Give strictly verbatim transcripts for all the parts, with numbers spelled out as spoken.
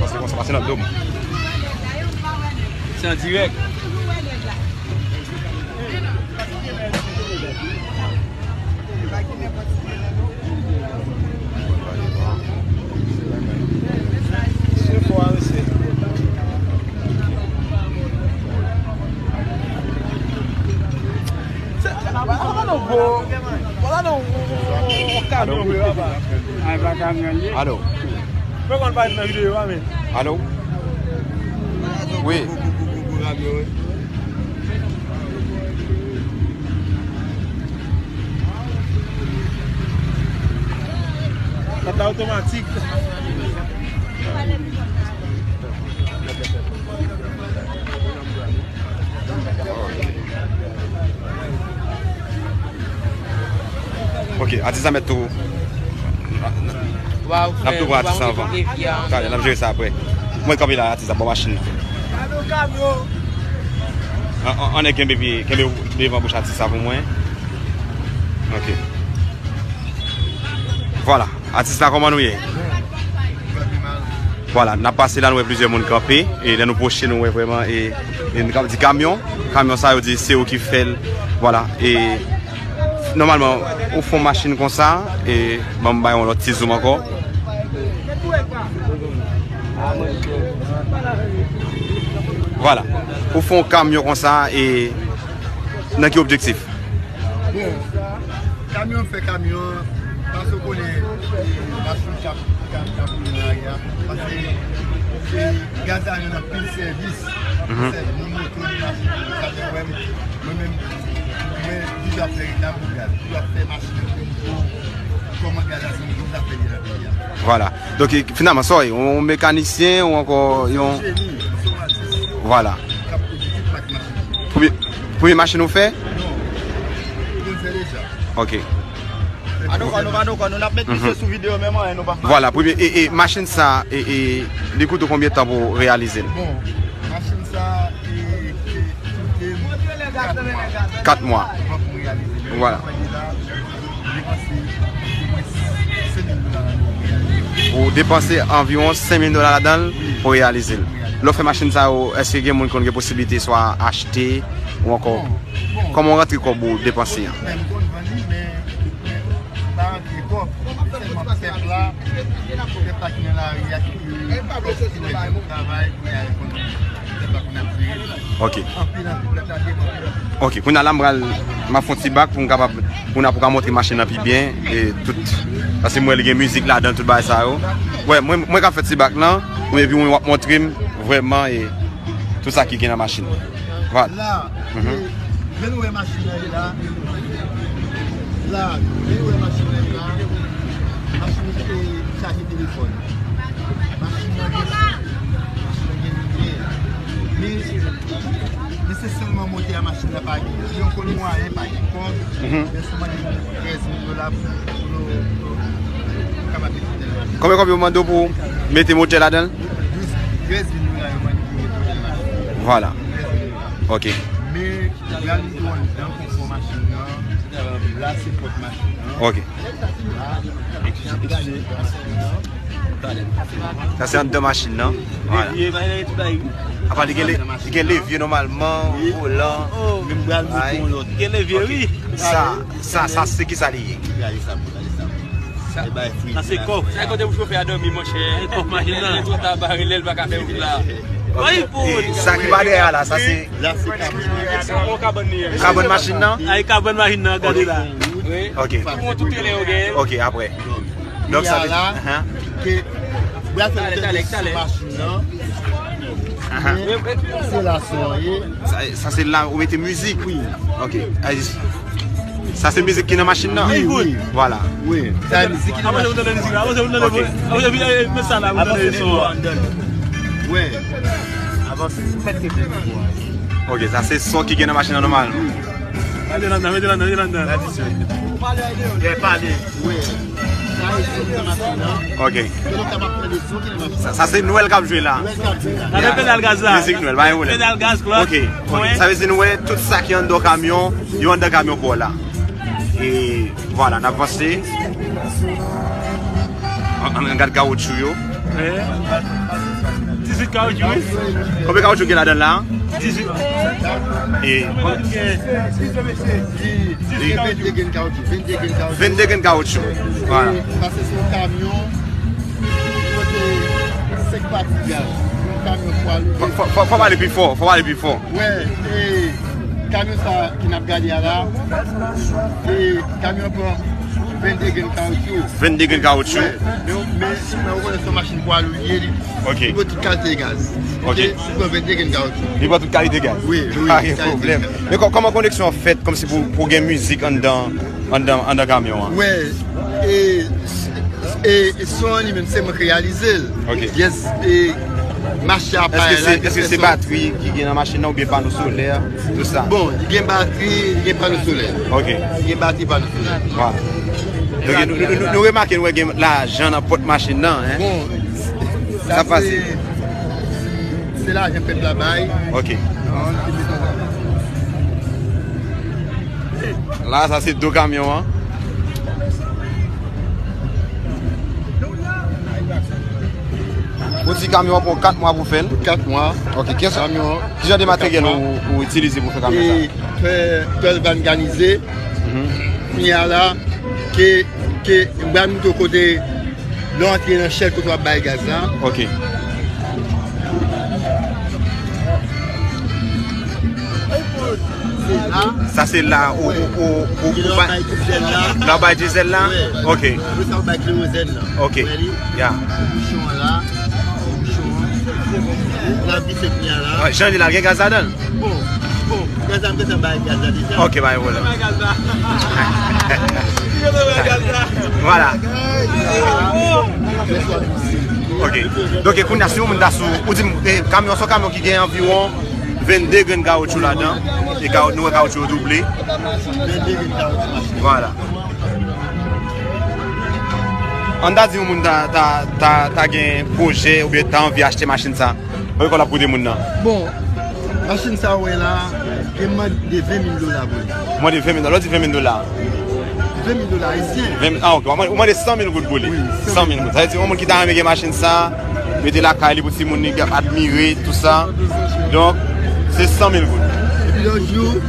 Pase konsa, pase nan do m. Se an dirèk. Alo? Alo? Wi. Kat la otomatik. Ok, atis la mèt tou. N ap tou pran atis la anvan. Talè, n ap jere sa apre. Mwen kanpe la, atis la, bò machin nan. An, an, ann kenbe pye, kenbe devan bouch atis la pou mwen. Ok. Vwala, atis la, kòman nou ye? Vwala, n ap pase la, nou wè plizyè moun kanpe. E lè nou pwoche, nou wè vrèman, e, e nou ka di kamyon. Kamyon sa, yo di se yo ki fè l. Vwala, e nòmalman, ou fè yon machin konsa, e ban m bay yon lòt ti zoom ankò. Vwala, ou fè yon kamyon konsa, e nan ki objektif? Bon, kamyon fè kamyon, paske w konnen, machin k ap, k ap, k ap woule nan lari a, paske se gaz la jwenn anpil sèvis, anpil sèvis, ni moto, ni machin, sa fè wè m, mwen menm, mwen toujou ap fè reklam pou gaz, toujou ap fè machin yo pou kòman gaz la se yon gwo zafè li nan peyi a. Vwala. Donk, e, finalman, sa w ye, yon mekanisyen ou ankò yon... Jeni, m se yon atis. Vwala. K ap pwodui tout mak machin. Premye, premye machin ou fè? Non. M konn fè deja. Ok. Padon kò nou, padon kò nou, n ap met misye sou videyo, men mwen, nou pa fè. Vwala, premye, e, e, machin sa, e, e, li koute w konbyen tan pou w reyalize l? Bon, machin sa, e, e, koute m kat mwa. Kat mwa. Anvan pou m reyalize l. Vwala. Mwen la, m depanse omwen senk mil dola ladan l pou reyalize l. Ou depanse anviwon senk mil dola ladan l pou reyalize l. Lè w fè machin sa yo, èske gen moun ki konn gen posiblite swa achte ou ankò? Bon, bon. Kòman w rantre kòb ou depanse an? Men m konn vann li, men, men m pa rantre kòb. Se sèlman pèp la, pèp la ki nan lari a ki, ki wè jan m travay, pou y al konn pèp la pou n ap jere. Ok. Anpil, anpil, pèp la depanse. Ok, kounye a la, m pral, m ap fè yon ti bak pou m kapab, pou n ap, pou ka montre machin nan pi byen, e tout, paske m wè li gen mizik ladan, tout bagay sa yo. Wè, mwen, mwen ka fè ti bak lan, epi mwen w ap montre m vrèman, e tout sa ki gen nan machin. Vwala. La, e, jan nou wè machin nan ye la, la, jan nou wè machin nan ye la, machin nan se chaje telefòn. Machin nan gen son, machin nan gen limyè. Men, men se sèlman motè a machin nan pa gen. Si yo konn mwayen, pa gen kòb, men sèlman gen trèz mil dola pou, pou nou, pou nou kapab mete tèl machin. Konbyen kòb yo mande w pou mete motè ladan l? Douz, trèz mil dola yo mande pou mete tèl machin. Vwala. Trèz mil dola. Ok. Men, Pral mete w anndan konfò machin nan. La se pòt machin nan. Ok. La, sa se anndan machin nan. Vwala. Apa li gen le-, li gen levye nòmalman, volan. Men m pral mete yon lòt. Gen levye, wi. Sa, sa, sa se ki sa li ye? Gade sa, gade sa. Sa, sa se kòf. Sa e kote pou chofè a dòmi, monchè. Kòf machin nan. Lè twò ta bare, lè l pa ka fè wout la. Wi, pou... E sa ki pa dèyè a la, sa se... La se kabòn. Yon kabòn li ye. Kabòn machin nan? Ay, kabòn machin nan, gade la. Ok. Pou tout trelè yo genyen. Ok, apre. Donk sa vle di, ke, bref, talè, talè, talè. Machin nan. Ahan. Se la son ye. Sa, sa se la ou mete mizik? Wi. Ok. Ay, sa se mizik ki nan machin nan? Wi, wi. Vwala. Wi. Sa se mizik ki nan machin nan. Avanse pou tande mizik la. Avanse pou tande, avanse pou tande, met sa la pou tande son an. Wi. Avanse. Fèt ke byen. Ok, sa se son ki gen nan machin nan nòmalman. Mete ladan, mete ladan, mete ladan. Byen pale. Wi. Ok. Sa, sa se Nwèl k ap jwe la. Sa se pedal gaz la. Mizik Nwèl, pa gen pwoblèm. Pedal gaz, klòt. Ok, ok. Sa vle di nou wè tout sa ki anndan kamyon, yo anndan kamyon pou w la. E vwala, n ap vanse. Ann, ann gad kawotchou yo. Dizuit kawotchou, wi. Konbyen kawotchou gen ladan l la? Dizuit. E vennde grenn kawotchou. Vennde grenn kawotchou. Vwala. Paske se yon kamyon ki pote senk pati gaz. Yon kamyon pwa louvri. Fò, fò, fò pale pi fò, fò pale pi fò. Wè, e kamyon sa ki n ap gade a la, e kamyon pran vennde grenn kawotchou. Vennde grenn kawotchou. Wè, men, men, men ou konnen se yon machin pwa lou li ye, li, li pran tout kalite gaz. Ok. Li pran vennde grenn kawotchou. Li pran tout kalite gaz. Wi, wi. Pa gen pwoblèm. Men kò-, kòman koneksyon an fèt, kòmsi pou, pou gen mizik anndan, anndan, anndan kamyon an? Wè, e, e, e son an li menm, se mwen ki reyalize l. Ok. Yes, e, mache a pa la. Èske se, èske se batri ki gen nan machin nan oubyen pano solè, tout sa? Bon, li gen batri, li gen pano solè. Ok. Li gen batri, pano solè. Vwala. Donk, nou, nou, nou, nou remake, nou wè gen lajan nan pòt machin nan, en? Bon, sa pase. Se lajan pèp la bay. Ok. La, sa se do kamyon an. Ou di kamyon an pran kat mwa pou fè l? Kat mwa. Ok, ki, ki jan de materyèl ou, ou itilize pou fè kamyon sa? E fè tòl vanganize. Kounye a la, ke, ke, m pral montre w kote lè w antre nan chèn kote w ap bay gaz la. Ok. Se la. Sa se la ou, ou, ou, ou, ou bay dizèl la. La w bay dizèl la? Ok. Apre sa w bay kerozèn la. Ok. Ya. Bouchon an la. Bouchon an. La vise kounye a la. Jan li la, gen gaz ladan l? Bon, bon, gaz la, m gentan bay gaz la deja. Ok, bay pwoblèm. Bay gaz la. Vwala. Ok. Donk, kounye a, si yon moun ta sou, ou di m, e, kamyon, se yon kamyon ki gen anviwon vennde grenn kawotchou ladan, e kawo-, nou wè kawotchou yo double. Vwala. Ann ta di yon moun ta, ta, ta, ta gen pwojè oubyen ta anvi achte machin sa. Konbyen kòb l ap koute moun nan? Bon, machin sa w wè la, gen mande ven mil dola pou li. Ou mande ven mil dola, lè w di ven mil dola? Ven mil dola ayisyen. Ven mil, ah, ok. Ou mande, ou mande san mil goud pou li. Wi, san mil. San mil goud. Sa vle di, yon moun ki ta renmen gen machin sa, mete lakay li pou timoun li, admire, tout sa. Donk, se san mil goud. Epi lòt jou,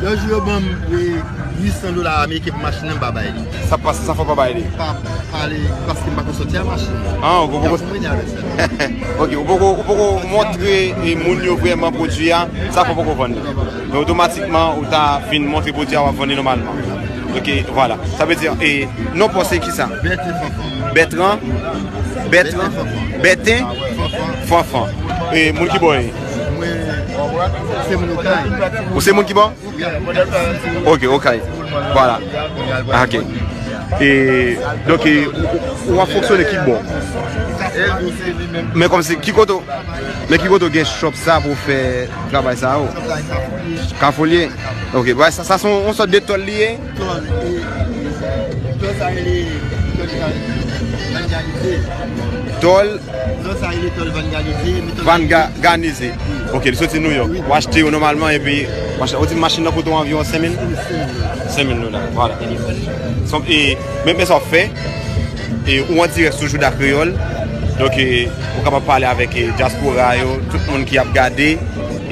lòt jou yo ban m, e, uit san dola ameriken pou machin nan, m pa bay li. Sa pase, sa fò pa bay li? Pa pale, paske m pa ko sòti a machin. Ah, ou poko. Y ap mwen avèk sa. Ok, ou poko, ou poko montre, e, moun yo vrèman pwodui a, sa fò poko vann li. Men otomatikman, ou ta fin montre pwodui a, w ap vann li nòmalman. Ok, vwala. Sa vle di, e, non pa w se kisa? Bèten Fanfan. Bètran? Bètran? Bèten Fanfan. Bèten? Fanfan. Fanfan. E, moun ki bò w ye? Mwen, se moun Okay. Ou se moun ki bò? Ok, Okay. Vwala. Ah, ok. E, donk, e, ou, ou, ou ap fonksyone ki bò? Men kòmsi, ki kote, men ki kote w gen shop sa pou w fè travay sa yo? Kafou l ye? Ok, sa, sa se yon, yon sòt de tòl li ye? Tòl, e, tòl sa rele tòl vanganize. Tòl? Non, sa rele tòl vanganize, men tòl vanganize. Ok, li soti New York. Wi. Ou achte yo nòmalman epi ou achte, ou di machin nan koute w anviwon senk mil? Senk mil. Senk mil dola, vwala. Son, e, men, men sa w fè, e, ou an dirèk sou Jouda Kreyòl. Donk, e, ou kapab pale avèk, e, dyaspora yo, tout moun ki ap gade,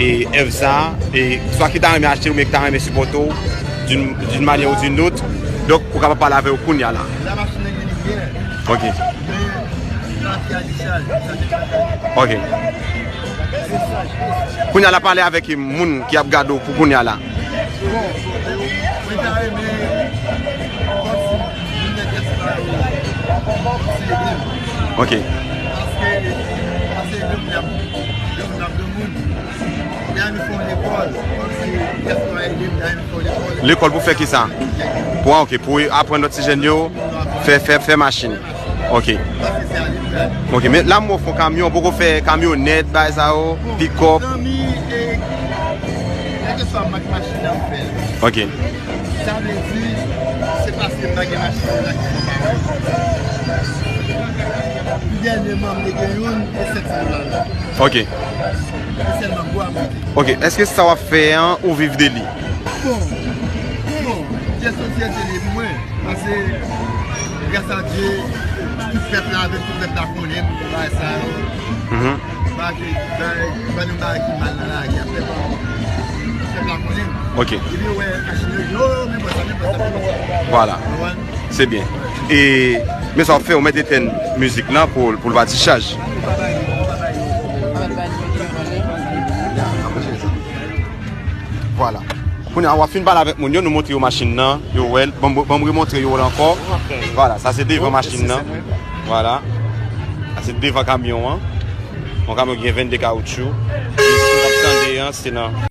e, èv sa, e, swa ki ta renmen achte l oubyen ki ta renmen sipòte w d'une, d'une manière ou d'une autre. Donk, ou kapab pale avè yo kounye a la. La machin nan gen limyè. Ok. Ok. Kounye a la, pale avèk moun ki ap gade w pou kounye a la. Ok. Lekòl pou fè kisa? Pou, ok, pou aprann lòt ti jèn yo fè, fè, fè machin. Ok. Ok, men la m wè w fè yon kamyon, poko fè kamyonèt, bagay sa yo, pikòp. Zanmi, e, kèlkeswa mak machin nan m fè. Ok. Sa vle di, se paske m pa gen machin nan ki fè m pa Pi dènye manm te gen youn, e sèt san dola la. Ok. Se sèlman bwa mwen te. Ok. Èske sa w ap fè an, ou viv de li? Bon, bon, jesyon fyète li pou mwen. Paske, gras a Dye, tout pèp la, avèk tout pèp la konnen m, bagay sa yo. Mhm. Bagay, bagay, pa nan bagay ki mal nan lari a, pèp la, pèp la konnen m. Ok. Epi yo wè machin yo, yo, men bò sa, men bò sa, men bò sa. Vwala. Ou konprann? Se byen. E, men sa w ap fè, ou mèt etèn mizik lan pou, pou l pa dichaj. Vwala. Kounye a, w ap fin pale avèk moun yo, nou montre yo machin nan, yo wè l. Ban m, ban m remontre yo l ankò. Vwala, sa se devan machin nan. Vwala. Sa se devan kamyon an. Yon kamyon ki gen vennde kawoutchou. Mizik nou ap tande an, se nan